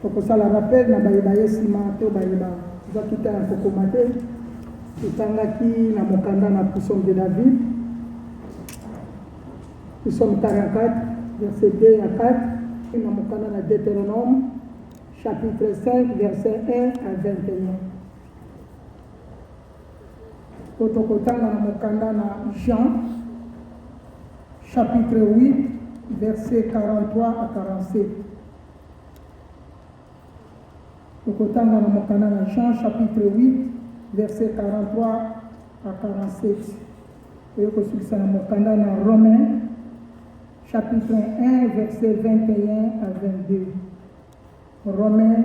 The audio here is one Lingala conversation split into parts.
Tokosala rappel na baye baye nsima to baye bazwaki temps ya kokoma te. Totangaki na mokanda na Psaume de David, Psaume 44, verset 2 à 4, na mokanda na Deutéronome, chapitre 5, verset 1 à 21. To tokotanga na mokanda na Jean, chapitre 8, verset 43 à 47. Tokotanga na mokanda na Jean chapitre 8 verset 43 à 47. Oyo kosukisa na mokanda na Romains chapitre 1 verset 21 à 22. Romains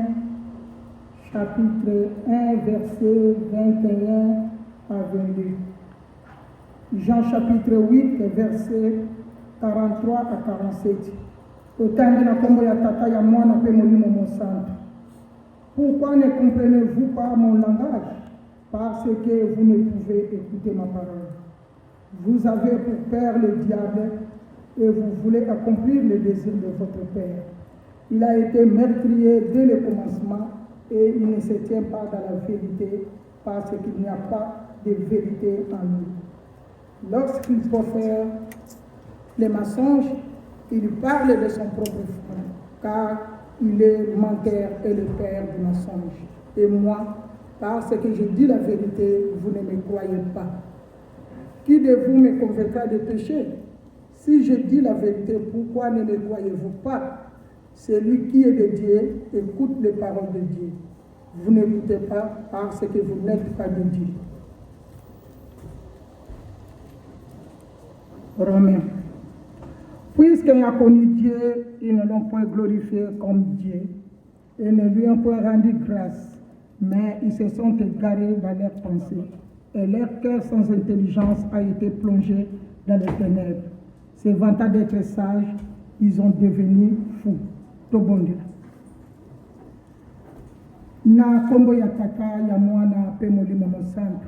chapitre 1 verset 21 à 22. Jean chapitre 8 verset 43 à 47. Totangi na kombo ya Tata, ya Mwana mpe Molimo Mosantu. Pourquoi ne comprenez-vous pas mon langage? Parce que vous ne pouvez écouter ma parole. Vous avez pour père le diable et vous voulez accomplir le désir de votre père. Il a été meurtrier dès le commencement et il ne se tient pas dans la vérité parce qu'il n'y a pas de vérité en lui. Lorsqu'il profère les mensonges, il parle de son propre front, car il est menteur et le père du mensonge. Et moi, parce que je dis la vérité, vous ne me croyez pas. Qui de vous me convaincra de péché? Si je dis la vérité, pourquoi ne me croyez-vous pas? Celui qui est de Dieu écoute les paroles de Dieu. Vous n'écoutez pas parce que vous n'êtes pas de Dieu. Romains. Puisqu'il a connu Dieu, ils ne l'ont point glorifié comme Dieu et ne lui ont point rendu grâce, mais ils se sont égarés dans leurs pensées et leur cœur sans intelligence a été plongé dans les ténèbres. Se vantant d'être sages, ils ont devenu fous. Tobondela. Na kombo ya Tata, ya Mwana pe Molimo Mosantu.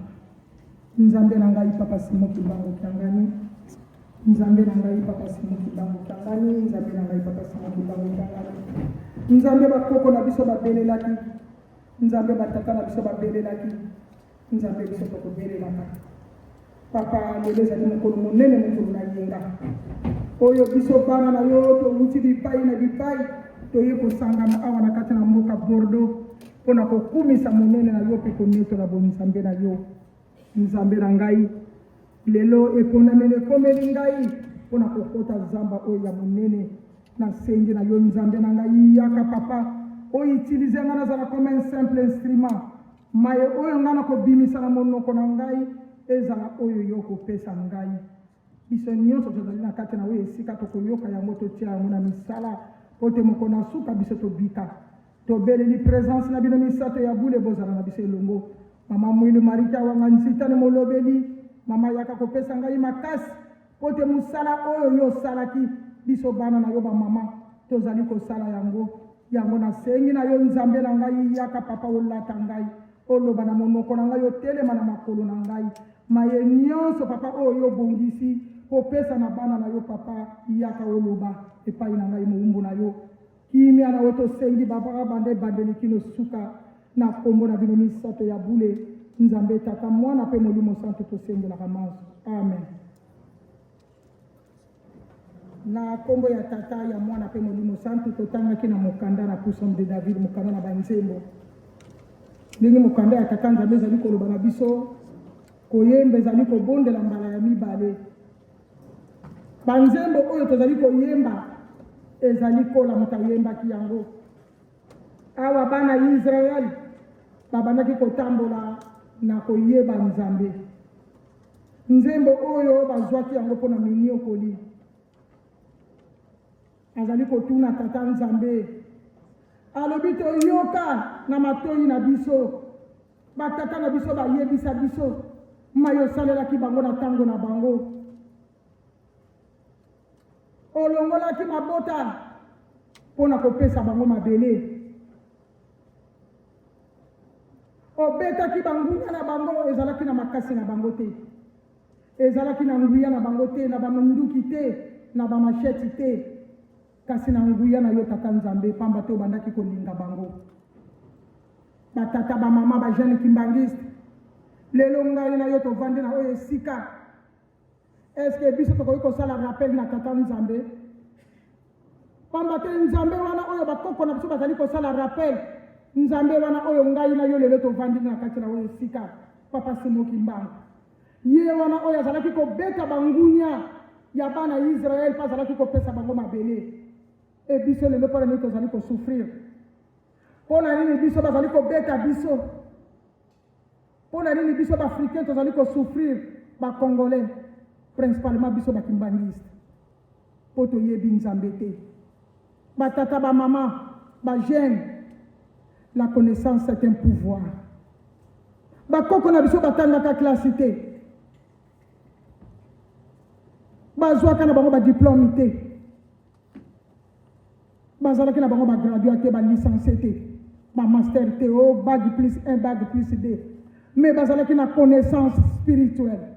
Nzambe na ngai Papa Simon Kimbangu Kiangani. Nzambe na ngai Papa Simon Kimbangu Kiangani. Nzambe na ngai Papa Simon Kimbangu Kiangani. Nzambe bakoko na biso babelelaki. Nzambe batata na biso babelelaki. Nzambe biso tokobelelaka. Papa, lelo ezali mokolo monene, mokolo na yenga oyo biso bana na yo towuti bipai na bipai toye kosangana awa na kati na mboka Bordeaux mpo na kokumisa monene na yo mpe konetola bonzambe na yo. Nzambe na ngai, lelo eponameli ekomeli ngai mpo na kokota zamba oyo ya monene. Nasengi na yo Nzambe na ngai, yaka papa, outilize ngai nazala comme un simple instrument. Maye oyo ngai nakobimisa na monoko na ngai ezala oyo yo okopesa ngai. Biso nyonso tozali na kati na oyo esika tokoyoka yango, totia yango na misala mpo te mokolo na suka biso tobika. Tobeleli presence na bino misato ya bule bozala na biso elongo. Mama Mwilu Marita Wanga Nzitane molobeli, mama yaka kopesa ngai makasi mpo te mosala oyo yo osalaki biso bana na yo ba mama tozali kosala yango. Yango nasengi na yo Nzambe na ngai, yaka papa olata ngai, oloba na monoko na ngai, otelema na makolo na ngai. Maye nyonso papa oyo yo obongisi kopesa na bana na yo papa, yaka oloba epai na ngai mowumbu na yo. Kimia na yo tosengi baba banda ebandeli kino suka na kombo na bino misato ya bule Nzambe Tata, Mwana pe Molimo Santu tosengelaka manso. Amen. Na kombo ya Tata, ya Mwana pe Molimo Santu, totangaki na mokanda na Psaume de David, mokanda na banzembo. Ndenge mokanda ya Tata Nzambe ezali koloba na biso, koyemba ezali kobondela mbala ya mibale. Banzembo oyo tozali koyemba ezali kola moto ayembaki yango. Awa bana ya Israel babandaki kotambola na koyeba Nzambe. Nzembo oyo bazwaki yango mpo na minyokoli. Azali kotuna Tata Nzambe, alobi toyoka na matoyi na biso, batata na biso bayebisa biso maye osalelaki bango na ntango na bango. Olongolaki mabota mpo na kopesa bango mabele. Obetaki banguna na bango, ezalaki na makasi na bango te, ezalaki na nguya na bango te, na baminduki te, na bamasheti te. Kasi na nguya na yo, Tata Nzambe, pamba te obandaki kolinga bango. Batata, bamama, ba jeune kimbanguiste, lelo ngai na yo tovandi na oyo esika. Est-ce que biso tokoki kosala rappel na Tata Nzambe? Pamba te Nzambe wana oyo bakoko na biso bazali kosala rappel, Nzambe wana oyo ngai na yo lelo tovandi na kati na oyo esika, Papa Simon Kimbangu. Ye wana oyo azalaki kobeta bangunya ya bana Israël mpe azalaki kopesa bango mabele. E biso lelo mpo na nini tozali kosouffrir? Mpo na nini biso bazali kobeta biso? Mpo na nini biso baafricain tozali kosouffrir, bacongolais principalement biso bakimbangiste, mpo toyebi Nzambe te. Batata, bamama, bajeune, la connaissance c'est un pouvoir. Bakoko na biso batangaka klasi te, bazwaka na bango badiplome te, bazalaki na bango bagradua te, balicencie te, bamaster te, o oh, bag plus 1 bag plus 2, mais bazalaki na connaissance spirituelle,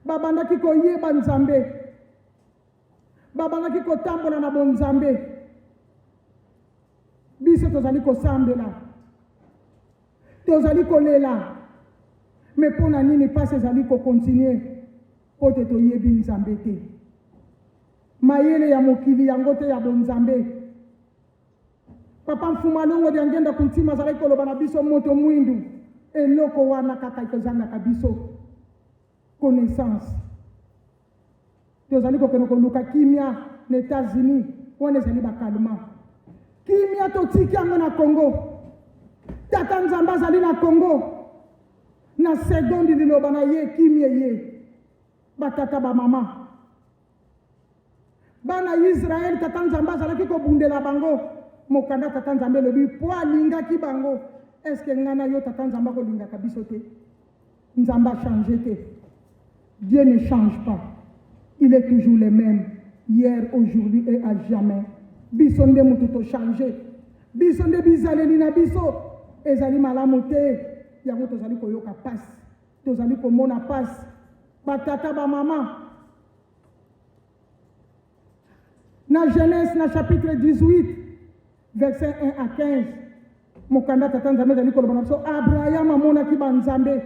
babandaki koyeba Nzambe, babandaki kotambola na bonzambe. Biso tozali kosambela, tozali kolela, me mpo na nini mpasi ezali kokontinue? Mpo te toyebi Nzambe te. Mayele ya mokili yango te ya bonzambe. Papa Mfuma Longo Diangenda Kuntima azalaki koloba na biso moto mwindu, eloko wana kaka ekozangaka biso connaissance. Tozali kokende koluka kimia na Etats-Unis, wana ezali bakalma. Kimia totiki yango na Congo. Tata Nzambe azali na Congo, na seconde liloba na ye kimia ye. Batata bamama, bana Israel, Tata Nzambe azalaki kobundela bango. Mokanda Tata Nzambe elobi po alingaki bango. Eske ngai na yo Tata Nzambe akolingaka biso te? Nzambe a change te. Dieu ne change pas. Il est toujours le même hier, aujourd'hui et à jamais. Biso nde mutu to change. Biso nde bizaleli na biso ezali malamu te. Yango tozali koyoka pasi, tozali komona pasi. Batata, ba mama, na Genèse na chapitre 18 verset 1 à 15, mokanda Tata Nzambe ezali koloba na biso, Abraham amonaki banzambe,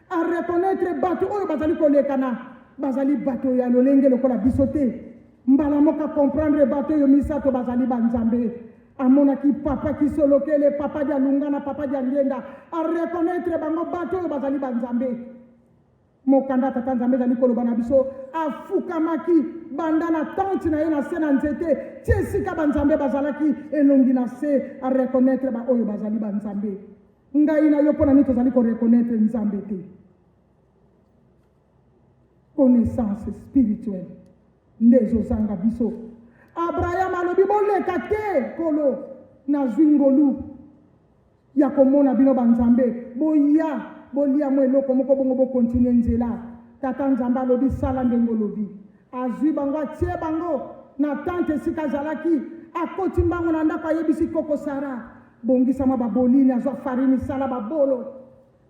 a reconnaître bato oyo bazali kolekana bazali bato ya lolenge lokola biso te. Mbala moko comprendre bato oyo misato bazali banzambe. Amonaki papa Kisolokele, papa Dialungana, papa Diangienda, a reconnaître bango bato oyo bazali banzambe. Mokanda Tata Nzambe ezali koloba na biso, afukamaki banda na tente na ye na se na nzete ti esika banzambe bazalaki, elongi na se, a reconnaître ba oyo bazali banzambe. Ngai na yo mpo na nini tozali ko reconnaître Nzambe te? Connaissance spirituelle nde ezozanga biso. Abraham alobi boleka te, Nkolo, nazwi ngolu ya komona bino banzambe, boya bolia mwa eloko moko bongo bokontinue nzela. Tata Nzambe alobi sala ndenge olobi. Azwi bango atie bango na tante esika azalaki, akoti mbango na ndako, ayebisi koko Sara, bongisa mwa babolini, azwa farini, sala babolo.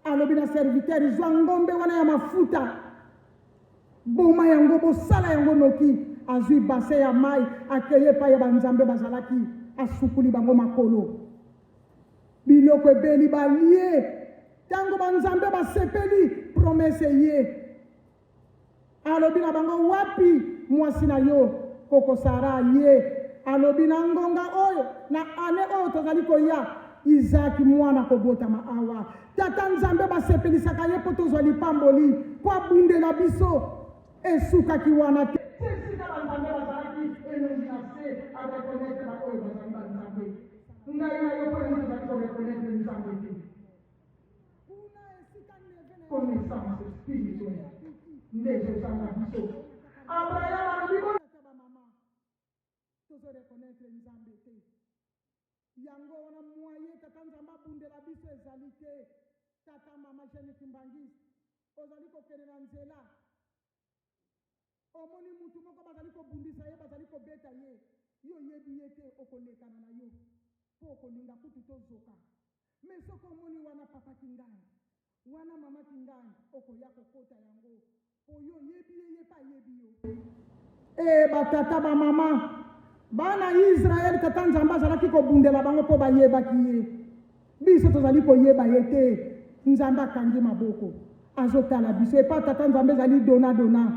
Alobi na serviteur, zwa ngombe wana ya mafuta, boma yango, bosala yango noki. Azwi base ya mai, akei epai ya banzambe bazalaki, asukuli bango makolo. Biloko ebeli balie, tango banzambe basepeli, promesse eye. Alobi na bango, wapi mwasi na yo koko Sara? Ye alobi, na ngonga oyo, na annee oyo tozali koya, Isaac mwana akobotama awa. Tata Nzambe basepelisaka ye mpo tozwa lipamboli, mpo abundela biso. Esukaki wana te. Esika banzambe bazalaki elongi na se, a reconnaître ba oyo bazali banzambe. Ngai na yo mpo nini tozali ko reconnaître Nzambe te? Connaissance spirituelle nde ezozanga biso. Abraham alobi tozo reconnaître Nzambe te. Yango wana moyen tata Nzambe abundela biso ezali te. Tata mama jeune kimbangiste, ozali kokende na nzela, omoni mutu moko bazali kobundisa ye, bazali kobeta ye, yo oyebi ye te, okolekana na yo mpo okolinga kutu tozoka. Mais soki omoni wana papa Kingangi, wana mama Kingangi, okoya kokota yango po yo oyebi ye, ye pe ayebi yo. Ee ba tata ba mama. Bana Israël, tata Nzambe azalaki kobundela bango mpo bayebaki ye. Biso tozali koyeba ye te. Nzambe akangi maboko, azotala biso. Epa tata Nzambe ezali dona dona.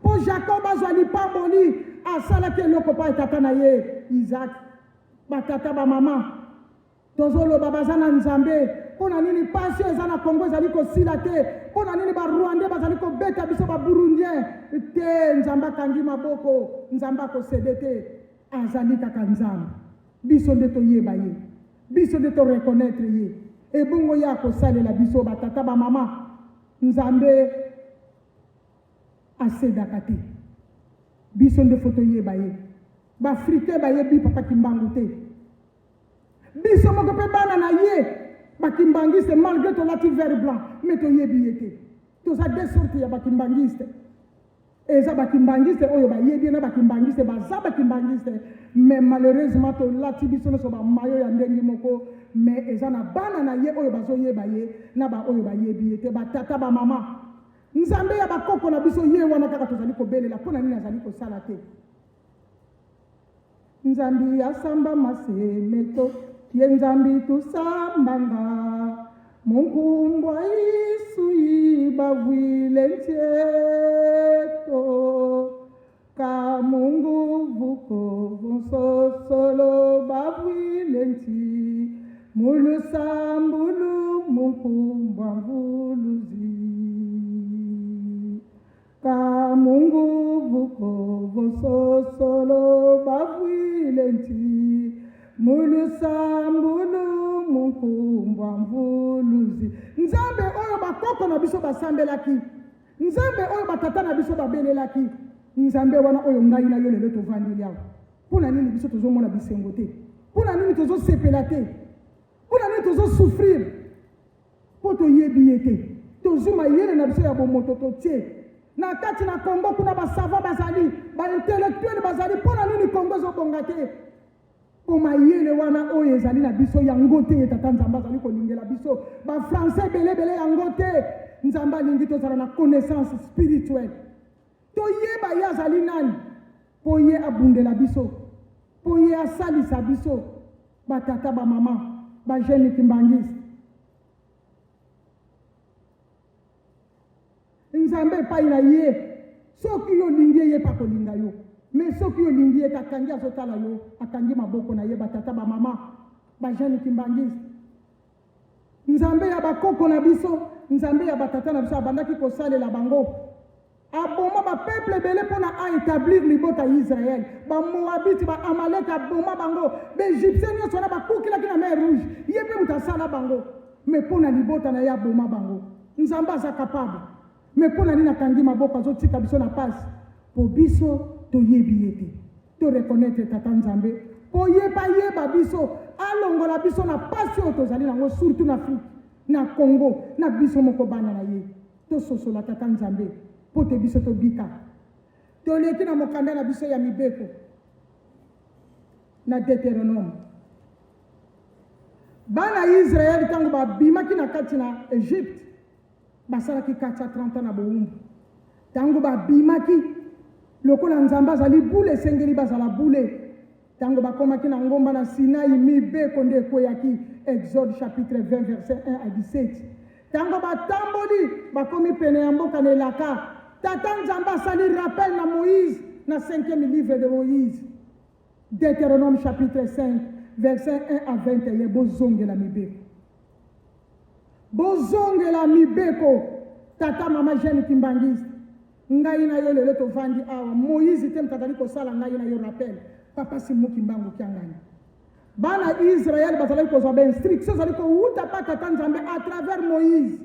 Mpo Jacob azwa lipamboli, asalaki eloko mpo ya tata na ye Isaac. Batata, bamama, Tozoloba baza na Nzambe. Mpo na nini pasi oyo eza na Congo ezali kosila te? Mpo na nini ba Rwandais bazali kobeta biso ba Burundien te? Nzambe akangi maboko, Nzambe akosede te. Azali kaka Nzambe. Biso nde toyeba ye, biso nde to reconnaitre ye. Ebongo ye akosalela biso ba tata ba mama. Nzambe asedaka te. Biso nde fo toyeba ye. Ba Africains bayebi Papa Kimbangu te. Biso moko pe bana na ye ba kimbanguiste malgre tolati vert blanc mais toyebi ye te. Toza deux sortes ya ba kimbanguiste. Eza ba kimbanguiste oyo bayebi ye na ba kimbanguiste baza ba kimbanguiste mais malheureusement tolati biso nyonso ba mayo ya ndenge moko mais eza na bana na ye oyo bazoyeba ye na ba oyo bayebi ye te. Ba tata ba mama Nzambe ya bakoko na biso ye wana kaka tozali kobelela mpo na nini azali kosala te? Nzambi asamba masemeto ye Nzambi tusambanga munkumbwa isui bavwile ntieto ka munguvu kovu nsosolo bavwile nti mulusambulu munkumbwa mvuluzi Ka munguvu kovo sosolo bavuile nti mulusambulu munkumbwa mvuluzi. Nzambe oyo bakoko na biso basambelaki, Nzambe oyo batata na biso babelelaki, Nzambe wana oyo ngai na yo lelo tovandeli awa. Mpo na nini biso tozomona bisengo te? Mpo na nini tozosepela te? Mpo na nini tozosouffrir? Mpo toyebi ye te. Tozwi mayele na biso ya bomoto totie na kati na Congo kuna ba savants bazali, ba intellectuels bazali, mpo na nini Congo ezobonga te? Mpo mayele wana oyo ezali na biso yango te ye Tata Nzambe azali kolingela biso. Ba français ebele ebele yango te. Nzambe alingi tozala na connaissance spirituelle. Toyeba ye azali nani mpo ye abundela biso, mpo ye asalisa biso ba tata ba mama ba jeune kimbanguiste. Nzambe epai na ye soki yo olingi ye ye mpe akolinga yo mais soki yo olingi ye te akangi azotala yo akangi maboko na ye batata bamama ba jeune kimbanguiste Nzambe ya bakoko na biso, Nzambe ya batata na biso abandaki kosalela bango. Aboma ba peuple ebele mpo na a etablir libota ya Israël. Ba Moabite, ba Amalek aboma bango. Ba Egyptiens nyonso wana bakukilaki na mer Rouge. Ye mpe moto asala bango. Mais mpo na libota na ye aboma bango. Nzambe aza capable. Mais mpo na nini akangi maboko azotika biso na pasi? Mpo biso toyebi ye te. To reconnaitre Tata Nzambe mpo ye mpe ayeba biso, alongola biso na pasi oyo tozali nango surtout na Afrique, na Congo, na biso moko bana na ye. Tososola Tata Nzambe mpo te biso tobika. Toleki na mokanda na biso ya mibeko na Deuteronome. Bana ya Israël ntango babimaki na kati na Egypte, Basalaki 430 ans na bowumbu. Tango babimaki, lokola Nzambe azali bule, esengeli bazala bule. Tango bakomaki na ngomba na Sinai, mibeko nde ekweyaki. Exode chapitre 20 verset 1 à 17. Tango batamboli, bakomi pene ya mboka na elaka. Tata Nzambe asali rappel na Moïse na cinquième livre de Moïse. Deutéronome chapitre 5 verset 1 à 21, bozongela mibeko. Bozongela mibeko tata mama jeune kimbanguiste ngai na yo lelo tovandi awa Moïse te moto azali kosala ngai na yo rappel papa Simon Kimbangu Kiangani bana Israël bazalaki kozwa ba instruction ezali kowuta pa tata Nzambe à travers Moïse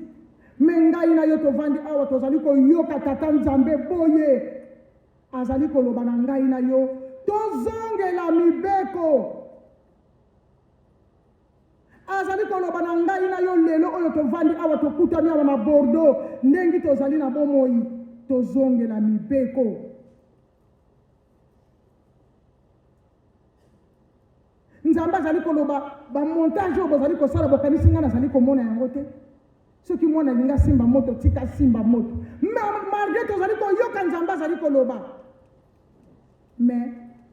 me ngai na yo tovandi awa tozali koyoka tata Nzambe boye azali koloba na ngai na yo tozongela mibeko Azali koloba na ngai na yo lelo oyo tovandi awa, tokutani awa na Bordeaux, ndenge tozali na bomoi, tozongela mibeko. Nzambe azali koloba ba montage oyo bozali kosala, bokanisi ngai nazali komona yango te. Soki mwana alingi asimba moto, tika asimba moto. Malgre tozali koyoka Nzambe azali koloba, mais.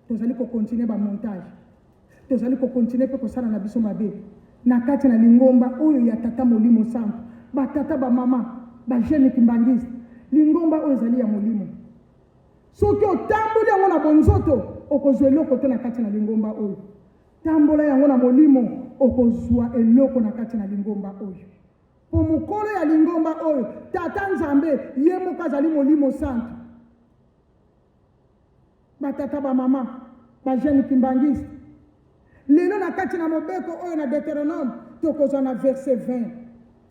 Tozali ko continuer ba montage. Tozali ko continuer pe kosala na biso mabe na kati na lingomba oyo ya Tata Molimo Santu. Ba tata, ba mama, ba jeunes kimbanguistes, lingomba oyo ezali ya molimo. Soki otamboli yango na bonzoto, okozwa eloko te na kati na lingomba oyo. Tambola yango na molimo, okozwa eloko na kati na lingomba oyo. Mpo mokolo ya lingomba oyo, Tata Nzambe ye moko azali Molimo Santu. Ba tata, ba mama, ba jeunes kimbanguistes, lelo na kati na mobeko oyo na Deuteronome, tokozwa na verset 20,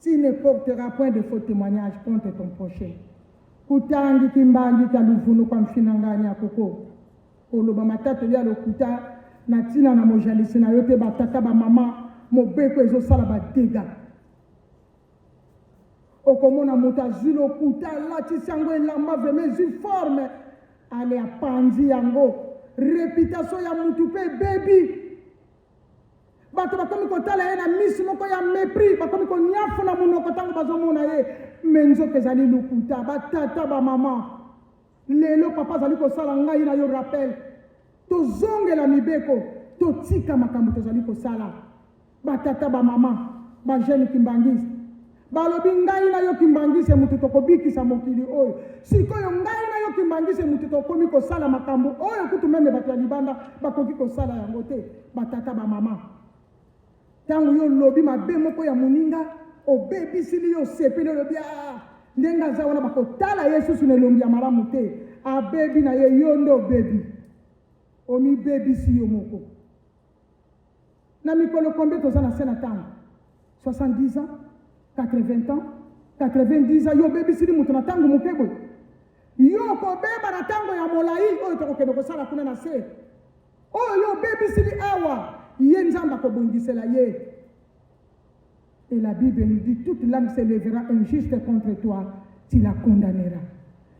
Tu ne porteras point de faux témoignage contre ton prochain. Kutangi kimbangi kya luvunu kwa mfinangani akoko koloba matatoli ya lokuta na ntina na mojalisi na yo te. Ba tata, ba mama, mobeko ezosala ba dégâts. Okomona moto azwi lokuta, alatisi yango elamba, vraiment ezwi forme, ale apanzi yango, reputation ya mutu mpe ebebi. Bato bakomi kotala ye na misu moko ya mepris, bakomi konyafuna monoko ntango bazomona ye, me nzoka ezali lokuta. Batata, bamama, lelo papa azali kosala ngai na yo rappel, tozongela mibeko, totika makambo tozali kosala. Ba tata, ba mama, ba jeune kimbanguiste balobi ngai na yo kimbanguiste mutu tokobikisa mokili oyo. Sikoyo ngai na yo kimbanguiste mutu tokomi kosala makambo oyo kutu meme bato ya libanda bakoki kosala yango te. Ba tata, ba mama, ntango yo olobi mabe moko ya moninga, obebisili yo, osepeli, olobi ah, ndenge aza wana bakotala ye susu na elongi ya malamu te, abebi na ye, yo nde obebi, omibebisi yo moko. Na mikolo combien toza na se na tango? 70 ans, 80 ans, 90 ans, yo obebisili moto na tango moke boye. Yo okobeba na tango ya molai oyo tokokende kosala kuna na se. Oyo yo obebisili awa, ye Nzambe akobongisela ye. Et la Bible nous dit, toute langue se lèvera injuste contre toi, tu la condamneras.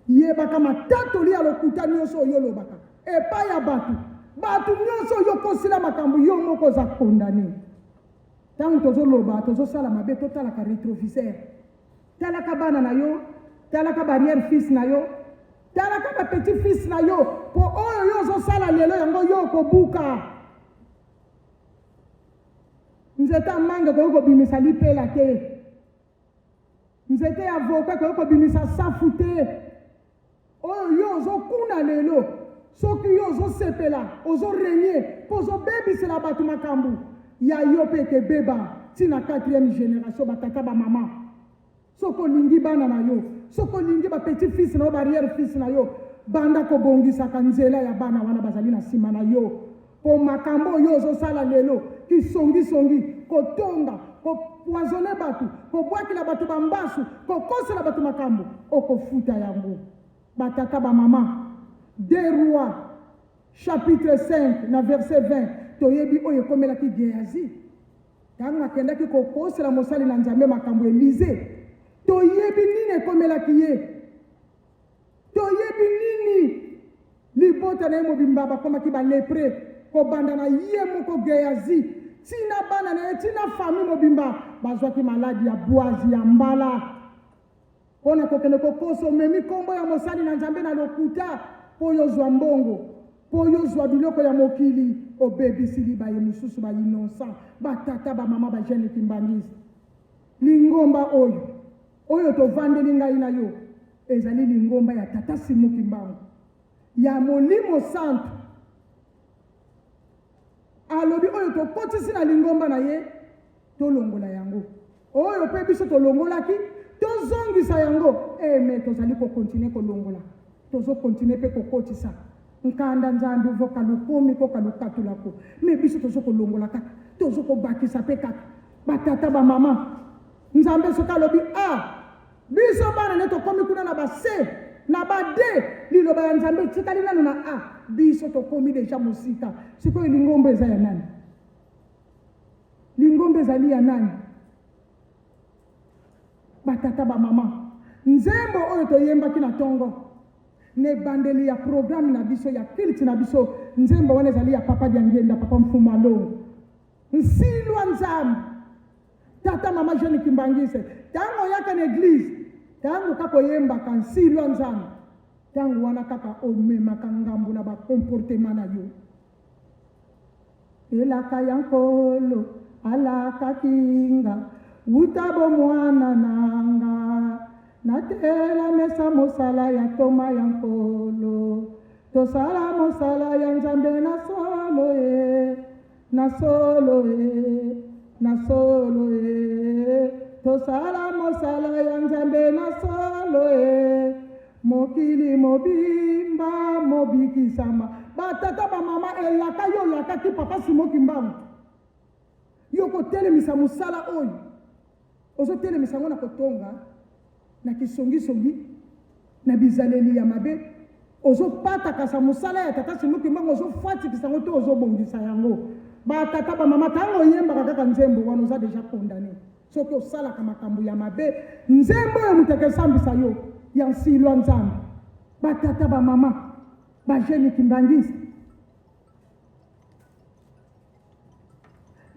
Yebaka matatoli ya lokuta nyonso oyo olobaka epai ya bato, bato nyonso oyo okosila makambo, yo moko oza condamne. Ntango tozoloba, tozosala mabe, totalaka retroviseur. Talaka bana na yo, talaka ba arrière fils na yo, talaka ba petit fils na yo, po oyo yo ozosala lelo yango yo okobuka. Nzete ya mangue ekoki kobimisa lipela te. Nzete ya avocat ekoki kobimisa safu te. Oyo yo ozokuna lelo, soki yo ozosepela, ozorenye mpo ozobebisela bato makambo ya yo mpe ekebeba ti na 4e generation, batata bamama. Soki olingi bana na yo, soki olingi ba petit fils na yo, ba arrière fils na yo, banda kobongisaka nzela ya bana wana bazali na nsima na yo. Mpo makambo oyo ozosala lelo, kisongisongi, kotonga, kopoisonne bato, kobwakela bato bambasu, kokosela bato makambo, okofuta yango. Batata bamama, 2 Rois chapitre 5 na verset 20, toyebi oyo ekomelaki Gehazi. Ntango akendaki kokosela mosali na Nzambe makambo Elize, toyebi nini ekomelaki ye. Toyebi nini libota na ye mobimba bakomaki balepre, kobanda na ye moko Gehazi tina bana na ye tina famille mobimba bazwaki maladi ya bwazi ya mbala. Mpo na kokende kokosa, omemi nkombo ya mosali na Nzambe na lokuta mpo yo ozwa mbongo, mpo yo ozwa biloko ya mokili, obebisili baye mosusu ba innocent, ba tata, ba mama, ba jeune kimbanguiste. Lingomba oyo, oyo tovandeli ngai na yo, ezali lingomba ya Tata Simon Kimbangu, ya Molimo Santu. Alobi oyo tokotisi na lingomba na ye, tolongola yango. Oyo mpe biso tolongolaki, tozongisa yango. Eh, mais tozali ko continuer kolongola, tozo continuer mpe kokotisa. Nkanda Nzambi uvoka lukomi koka lukatulako. Mais biso tozo kolongola kaka, tozo kobakisa mpe kaka. Batata, ba mama, Nzambe soki alobi A, biso bana nde tokomi kuna na ba C, na ba D, liloba ya Nzambe etikali nanu na A, biso tokomi deja mosika. Sikoyo lingomba eza ya nani? Lingomba ezali ya nani? Batata, ba mama, nzembo oyo toyembaki na tongo na ebandeli ya programme na biso ya culte na biso, nzembo wana ezali ya Papa Diangienda, Papa Mfumu Alongo. Nsilwa Nzambe. Tata mama jeune kimbangiste, tango oyaka na eglise, tango kaka oyembaka nsilwa Nzambe, tango wana kaka omemaka ngambo na ba comportement na yo. Elaka ya Nkolo alakaki nga wuta bomwana na nga, Natelamesa mosala ya ntoma ya Nkolo, Tosala mosala ya Nzambe na solo e, na solo e, na solo e, Tosala mosala ya Nzambe na solo e. Mokili mobimba mobikisama. Ba tata ba mama elaka yo olakaki papa Simon Kimbangu yo kotelemisa mosala oyo ozotelemisa yango na kotonga na kisongisongi na bizaleli ya mabe ozopatakasa mosala ya tata Simon Kimbangu ozofatikisa yango to ozobongisa yango ba tata ba mama ntango oyembaka kaka nzembo wana oza deja condamne Soki osalaka makambo ya mabe, nzembo oyo moto akesambisa yo ya nsilwa Nzambe. Ba tata, ba mama, ba jeune kimbanguiste,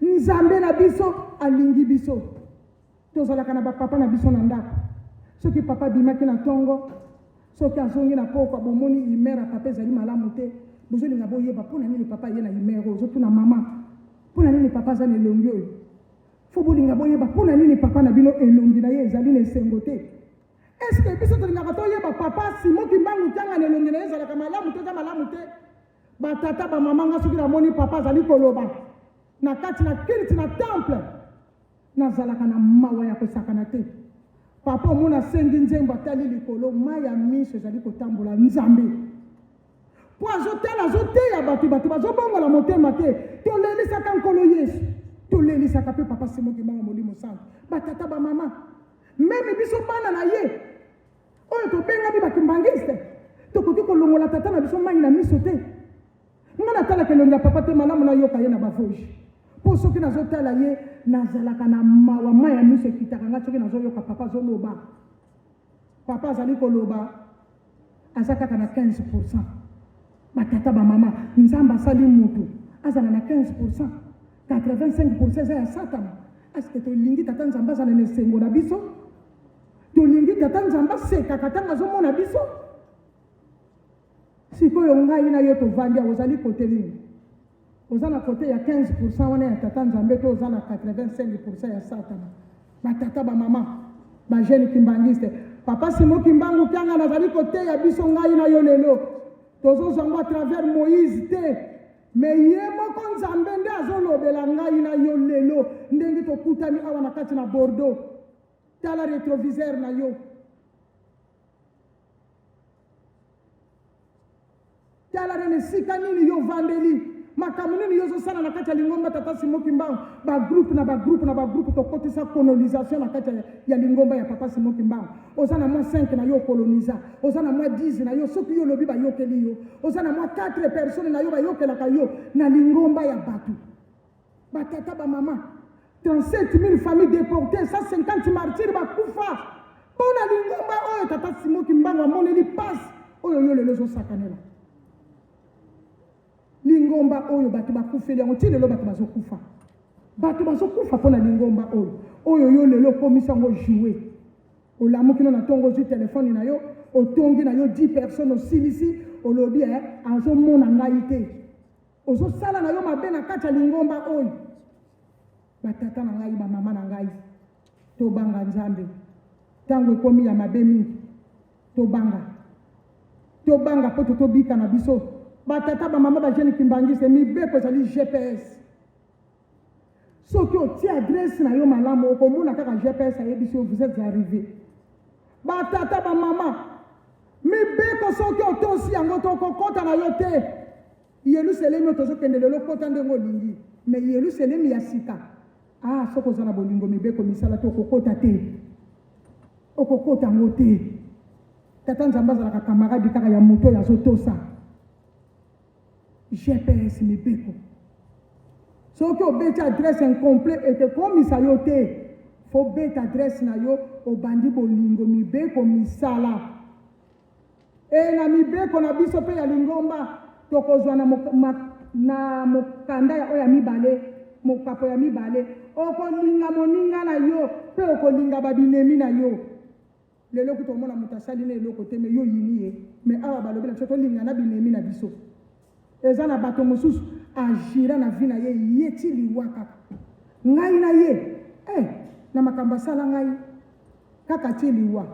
Nzambe na biso alingi biso. Tozalaka na ba papa na biso na ndako. Soki papa abimaki na ntongo, soki azongi na pokwa, bomoni humeur ya papa ezali malamu te, bozolinga boyeba mpo na nini papa aye na humeur oyo. Ozotuna mama, mpo na nini papa aza na elongi oyo? Faut bolinga boyeba pona nini papa na bino elongi na ye ezali na esengo te. Est ce que biso tolingaka toyeba papa Simon Kimbangu Kiangani elongi na ye ezalaka malamu to eza malamu te? Ba tata ba mama nga soki namoni papa azali koloba na kati na culte na temple nazalaka na mawa ya kosakana te. Papa omona asengi nzembo atali likolo mayi ya miso ezali kotambola Nzambe Mpo azotala, azoteya bato, bato bazobongola motema te. Tolelisaka Nkolo Yesu, tolelisaka mpe Papa Simon Kimbangu Molimo Santu, batata, bamama, meme biso bana na ye oyo tobengami bakimbangiste, tokoki kolongola tata na biso mai na miso te. Nga natalaka elongi ya papa te, malamu nayoka ye na bavoge, mpo soki nazotala ye nazalaka na mawa, mai ya miso ekitaka nga soki nazoyoka papa azoloba. Papa azali koloba aza kaka na 15 pourcent. Ba tata ba mama, Nzambe asali mutu azala na 15 pourcent, 85 pourcent eza ya satana. Est-ce que tolingi tata Nzambe azala na esengo na biso? Tolingi tata Nzambe asekaka ntango azomona biso? Sikoyo ngai na yo tovandi awa, ozali kote nini? Oza na kote ya 15 pourcent wana ya tata Nzambe to oza na 85 pourcent ya satana? Ba tata ba mama ba jeune kimbanguiste, papa Simon Kimbangu Kiangani azali koteya biso ngai na yo lelo. Tozozwa yango à travers Moïse te, mais ye moko Nzambe nde azolobela ngai na yo lelo ndenge tokutani awa na kati na Bordeaux. Tala retroviseur na yo. Tala nene esika nini yo ovandeli, makambo nini yo ozosala na kati ya lingomba Tata Simon Kimbangu, ba groupe na ba groupe na ba groupe, tokotisa colonisation na kati ya lingomba ya Papa Simon Kimbangu. Oza na mwa 5 na yo okoloniza, oza na mwa 10 na yo, soki yo olobi bayokeli yo, oza na mwa 4 personnes na yo bayokelaka yo na lingomba ya bato. Ba tata ba mama, 37 000 familles déportées, 150 martyrs bakufa mpo na lingomba oyo tata Simon Kimbangu amoneli pasi oyo yo lelo ozosakanela. Lingomba oyo bato bakufeli yango ti lelo bato bazokufa, bato bazokufa mpo na lingomba oyo oyo yo lelo okomisi yango joue. Olamuki no na ntongo ozwi telefone na yo otongi na yo 10 personnes osilisi olobi eh, azomona ngai te. Ozo sala na yo mabe na kati ya lingomba oyo. Ba tata na ngai, ba mama na ngai, tobanga Nzambe. Tango ekomi ya mabe mingi, tobanga. Tobanga po totobika na biso. Ba tata, ba mama, ba jeune kimbanguiste, mibeko ezali GPS. Soki otie adresse na yo malamu, okomona kaka GPS ayebisi yo vous etes arrive. Ba tata, ba mama, mibeko soki otosi yango te okokota na yo te. Yelusalemi oyo tozokende lelo, kota ndenge olingi, mais Yelusalemi ya sika, ah, soki oza na bolingo mibeko misala te okokota te, okokota yango te. Tata Nzambe azalaka camarade kaka ya moto oyo azotosa GPS mibeko. Soki obeti adresse incomplet ekekomisa yo te, fo beta adresse na yo, obandi bolingo mibeko misala. E na mibeko na biso mpe ya lingomba, tokozwa na, na mokanda ya oyo ya mibale, mokapo ya mibale, okolinga moninga na yo mpe okolinga babinemi na yo. Lelo kutu omona moto asali na eloko te, me yo oyini ye. Me awa balobi na biso tolinga na binemi na biso. Eza na bato mosusu. Agira na vie na ye ye ti liwa kaka. Ngai na ye eh na makambo asala ngai kaka ti liwa.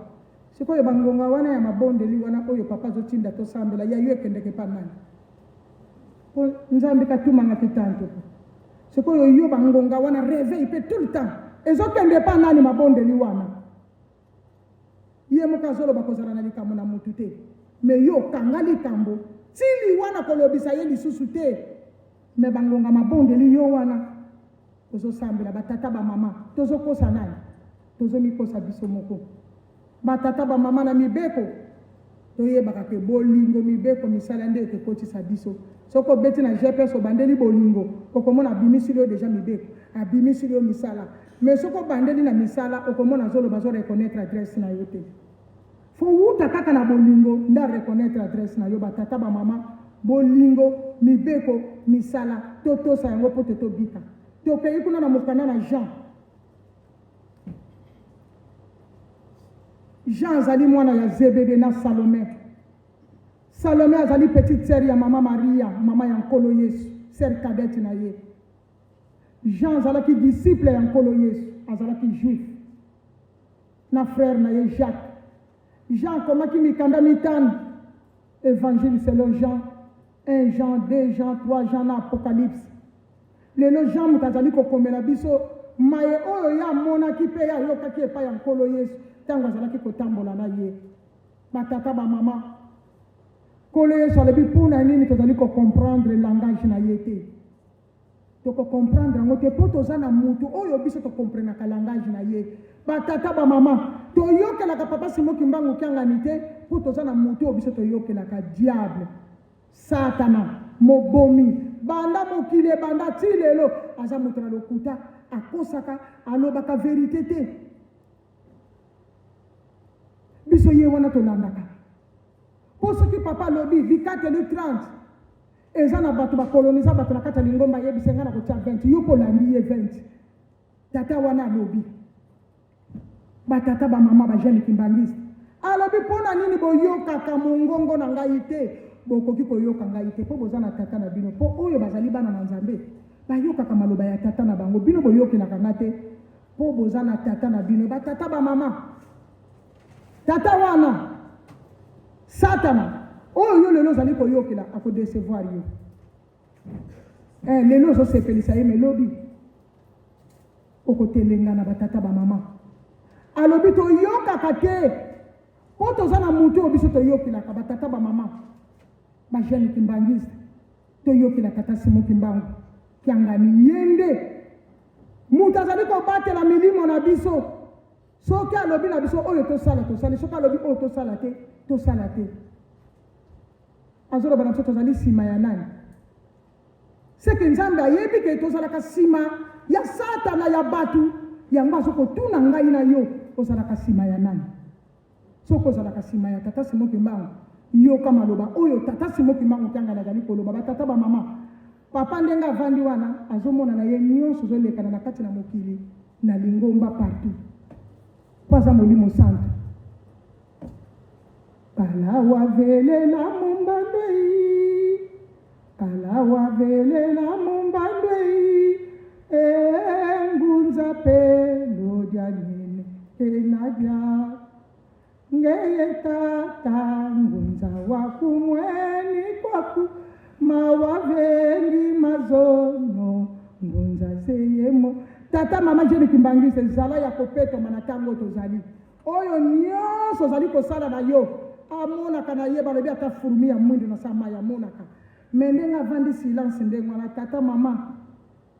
Sikoyo ba ngonga wana ya mabondeli wana oyo papa azotinda tosambela ya yo ekendeke epa nani? Po Nzambe katumanga te tanto ko. Sikoyo yo ba ngonga wana reveil pe tout le temps ezokende epa nani mabondeli wana? Ye moko azoloba kozala na likambo na mutu te mais yo okanga likambo ti liwa na kolobisa ye lisusu te mais ba ngonga mabondeli yo wana ozosambela ba tata ba mama tozokosa nani? Tozomikosa biso moko ba tata ba mama na mibeko toyebaka ke bolingo mibeko misala nde ekekotisa biso soki obeti na GPS obandeli bolingo okomona abimisili yo deja mibeko abimisili yo misala Mais soki obandeli na misala okomona azoloba azo reconnaitre adresse na yo te. Faut wuta kaka na bolingo nde a reconnaitre adresse na yo. Ba tata ba mama bolingo, mibeko, misala totosa yango mpo te tobika. Tokei kuna na mokanda na Jean. Jean azali mwana ya Zebede na Salome. Salome azali petite sœur ya mama Maria, mama ya Nkolo Yesu, sœur cadette na ye. Jean azalaki disciple ya Nkolo Yesu, azalaki juif na frère na ye Jacques. Jean akomaki mikanda mitano, Evangile selon Jean, 1 Jean, 2 Jean, 3 Jean na Apocalypse. Lelo Jean moto azali kokomela biso maye oyo ye amonaki mpe ye ayokaki epai ya Nkolo Yesu ntango azalaki kotambola na ye. Batata, bamama, Nkolo Yesu alobi mpo na nini tozali kocomprendre langage na ye te? Toko comprendre yango te po toza na mutu oyo biso to comprenaka langage na ye. Ba tata ba mama toyokelaka papa Simon Kimbangu Kiangani te po toza na mutu oyo biso toyokelaka diable satana mobomi banda mokili ebanda ti lelo aza moto na lokuta akosaka alobaka verite te biso ye wana tolandaka po soki papa alobi bikateli 30 Eza na batu ba colonisa batu na kati ya lingomba ayebisa nga nakotia 20 yo pe olandi ye 20 tata wana alobi ba tata ba mama ba jeune kimbangiste alobi pona nini boyokaka mongongo na ngai te bokoki koyoka ngai te po boza na tata na bino po oyo bazali bana na Nzambe bayokaka maloba ya tata na bango bino boyokelaka nga te po boza na tata na bino ba tata ba mama Tata wana satana oyo yo lelo ozali koyokela ako decevoir yo. Eh, lelo ozosepelisa ye me lobi okotelengana batata bamama. Alobi toyokaka te mpo toza na motu oyo biso toyokelaka batata bamama ba jeune kimbangiste toyokela tata Simon Kimbangu Kiangani ye nde moto azali kobatela milimo na biso. Soki alobi na biso oyo tosala, tosali. Soki alobi oyo tosala te, tosala te. Azoloba na biso tozali nsima ya nani? Seke Nzambe ayebi ke tozalaka nsima ya Satana ya bato. Yango azokotuna ngai na yo, ozalaka nsima ya nani? Soki ozalaka nsima ya Tata Simon Kimbangu, yoka maloba oyo Tata Simon Kimbangu Kiangani azali koloba. Ba tata, ba mama, papa ndenge avandi wana azomona na ye nyonso ezolekana na kati na mokili, na lingomba partout, mpo aza Molimo Santu. Kala wavelela mumbandwei, kala wavelela mumbandwei, eh, ngunza pe lodya nini enadya ngeye tata ngunza wakumweni kwaku mawavengi mazono ngunza zeyemo tata mama jeni kimbangise zala ya kopetoma na ntango tozali Oyo nionso ozali kosala na yo amonaka na ye balobi ata fourmi ya mwindu na sa mayi amonaka mais ndenge avandi silence ndenge wana tata mama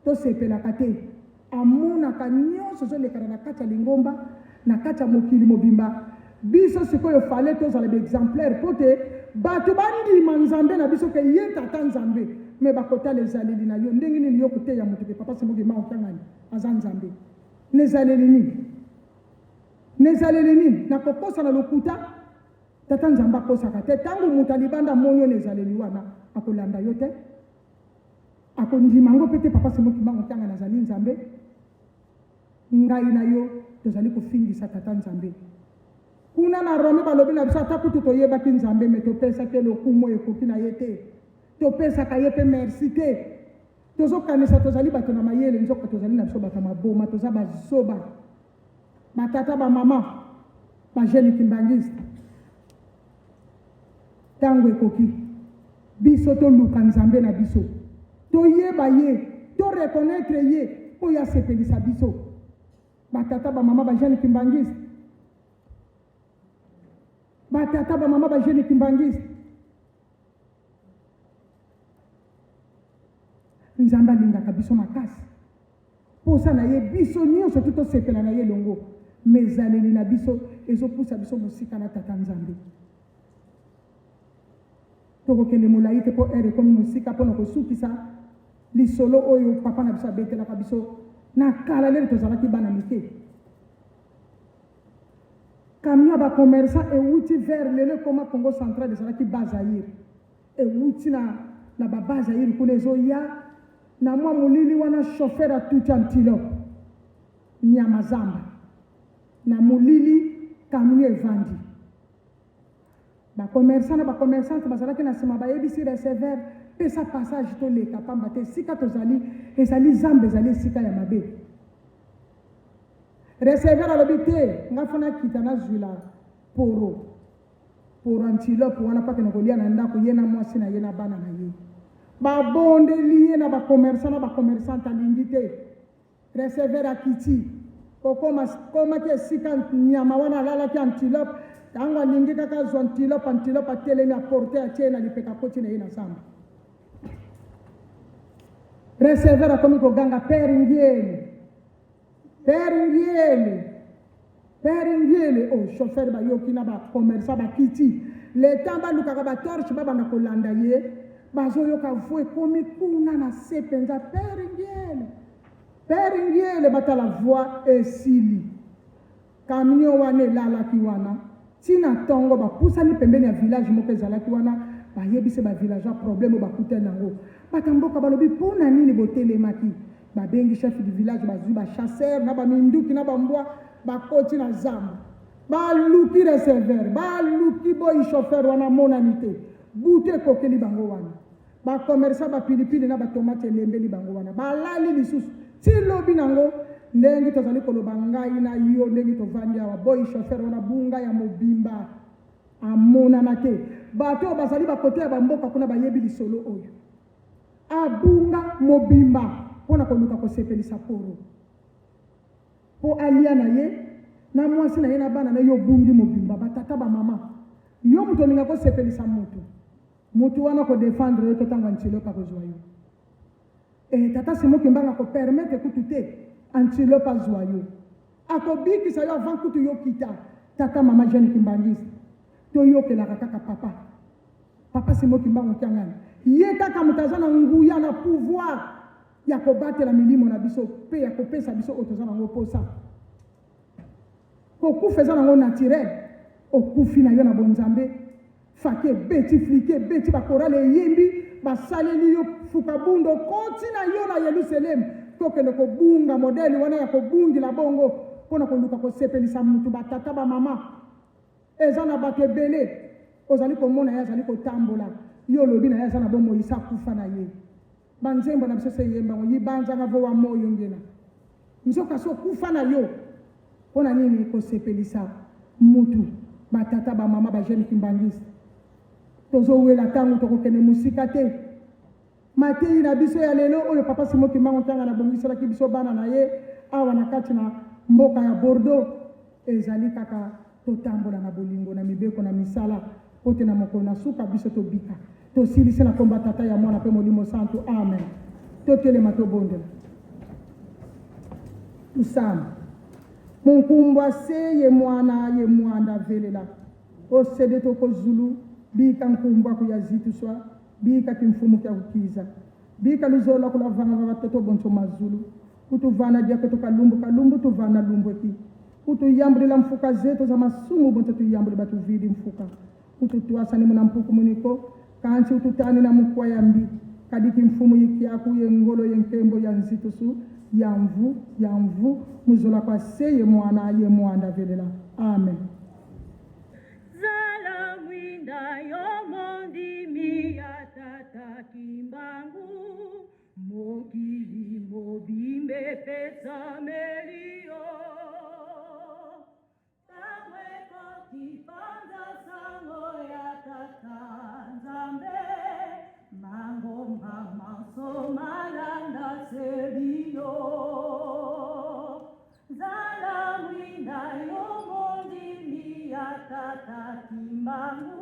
tosepelaka te amonaka nionso ezolekana na kati ya lingomba na kati ya mokili mobimba biso sikoyo fale tozala ba exemplaire mpo te bato bandima nzambe na biso ke ye tata nzambe me bakotala ezaleli na yo ndenge nini yo koteya moto ke papa simoki ma okangani aza nzambe na ezaleli nini Na ezaleli nini? Na kokosa na lokuta? Tata Nzambe akosaka te. Ntango moto ya libanda amoni yo na ezaleli wana, akolanda yo te, akondima yango mpe te. Papa Simon Kimbangu Kiangani azali Nzambe, ngai na yo tozali kofingisa Tata Nzambe. Kuna na Rome balobi na biso ata kutu toyebaki Nzambe me topesaki ye lokumu oyo ekoki na ye te, topesaka ye mpe merci te. Tozokanisa tozali bato na mayele, nzoka tozali na biso bato ya maboma, toza bazoba. Batata, bamama, ba jeune kimbanguiste, ntango ekoki biso toluka Nzambe na biso, toyeba ye, to reconnaître ye mpo ye asepelisa biso. Batata, bamama, ba jeune kimbanguiste, batata, bamama, ba jeune kimbanguiste, Nzambe alingaka biso makasi. Posa na ye biso nyonso tu tosepela na ye elongo. Mais ezaleli na biso ezopusa biso mosika na Tata Nzambe. Tokokende molai te mpo heure ekomi mosika mpo na kosukisa lisolo oyo papa na biso abetelaka biso na kala lelo tozalaki bana mike. Camion ya ba commerçant ewuti vers lelo ekoma Congo central ezalaki bas Zaïre. Ewuti na na ba bas Zaïre kuna ezoya na mwa molili wana chauffeur atuti antilope nyama zamba na molili camion evandi. Ba commerçant na ba commerçante bazalaki na sima bayebisi receveur pesa passage toleka pamba te esika tozali ezali zamba ezali esika ya mabe. Receveur alobi te nga fo nakita nazwila poro poro antilope wana mpo akende kolia na ndako ye na mwasi na ye na bana na ye. Babondeli ye na ba commerçant na ba commerçante alingi te. Receveur akiti kokoma komaki esika nyama wana alalaki antilope. Ntango alingi kaka azwa antilope, antilope atelemi aporte atie ye na lipeka akoti na ye na zamba. Receveur akomi koganga père Ngiele, père Ngiele, père Ngiele. Oh, chauffeur bayoki na ba commerçant bakiti. Le temps balukaka ba torche babanda kolanda ye, bazoyoka voix ekomi kuna na se mpenza, père Ngiele, père Ngiele, batala voix esili. Camion wana elalaki wana ti na tongo, bapusani pembeni ya village moko ezalaki wana, bayebisi ba villageois problème oyo bakutani nango. Bato ya mboka balobi mpo na nini botelemaki? Babengi chef du village, bazwi ba chasseurs na ba minduki na ba mbwa, bakoti na zamba, baluki receveur, baluki boyi chauffeur wana amonani te. Butu ekokeli bango wana. Ba commerçant ba pilipili na ba tomate elembeli bango wana balali lisusu ti lobi nango ndenge tozali koloba ngai na yo ndenge tovandi awa boyi chauffeur wana bunga ya mobimba amonana te. Bato oyo bazali bakote ya bamboka kuna bayebi lisolo oyo abunga mobimba mpo na koluka kosepelisa poro mpo alia na ye na mwasi na ye na bana na ye. Obungi mobimba, batata bamama, yo moto olinga kosepelisa moto Mutu wana ko defendre yo te tango antilope akozua yo. Eh tata Simon Kimbangu ako permettre kutu te antilope azua yo. Akobikisa yo avant kutu yo kita. Tata mama jeune kimbanguiste toyokelaka kaka papa. Papa Simon Kimbangu Kiangani ye kaka moto aza na nguya na pouvoir ya kobatela milimo na biso pe ya kopesa biso oyo toza nango posa. Kokufa eza nango naturel, okufi na yo na bonzambe, faki ebeti, fliki ebeti, ba chorale eyembi, basaleli yo fukabunda, okoti na yo na Yelusalemi, tokende kobunga modele wana ya kobungila bongo mpo na koluka kosepelisa mutu. Ba tata ba mama, eza na bato ebele ozali komona ye azali kotambola, yo olobi na ye aza na bomoi, se akufa na ye. Ba nzembo na biso se yemba ngo yibanza nga vo wa moyo ngena nzoka so kufa na yo pona nini kosepelisa mutu. Ba tata ba mama ba jeune kimbanguiste tozo wela tango tokokende musika te. Mateyi na biso ya lelo oyo papa Simon Kimbangu Kiangani abongiselaki biso bana na ye awa na kati na mboka ya Bordeaux ezali kaka totambola na bolingo na mibeko na misala mpo te na mokolo na suka biso tobika. Tosilisi na komba Tata ya Mwana mpe Molimo Santu. Amen. Totelema tobondela. Tusamba. Munkumbwa se ye mwana ye mwanda velela osede tokozulu bika nkumbwa kuya zituswa bika kimfumu kya kukiza bika luzola kula vanga va batoto bonso mazulu kutuvana dia kutu kalumbu kalumbu tuvana lumbweki kutuyambulila mfuka zetu za masumu bonso tuyambuli batuvidi mfuka Ututuasa ni muna mpuku muniko, kansi ututani na mukwa ya mbi, kadiki mfumu yikiaku ye ngolo ye nkembo ya nzitusu ya mvu ya mvu muzola kwa se ye mwana ye mwanda velela. Amen. Zala mwinda yo mondimi ya Tata Kimbangu. Epesameli yo. Tango ekoki panza sango ya Tata Nzambe, mangomba manso malanda se bino. Zala mwinda yo mondimi ya Tata Kimbangu.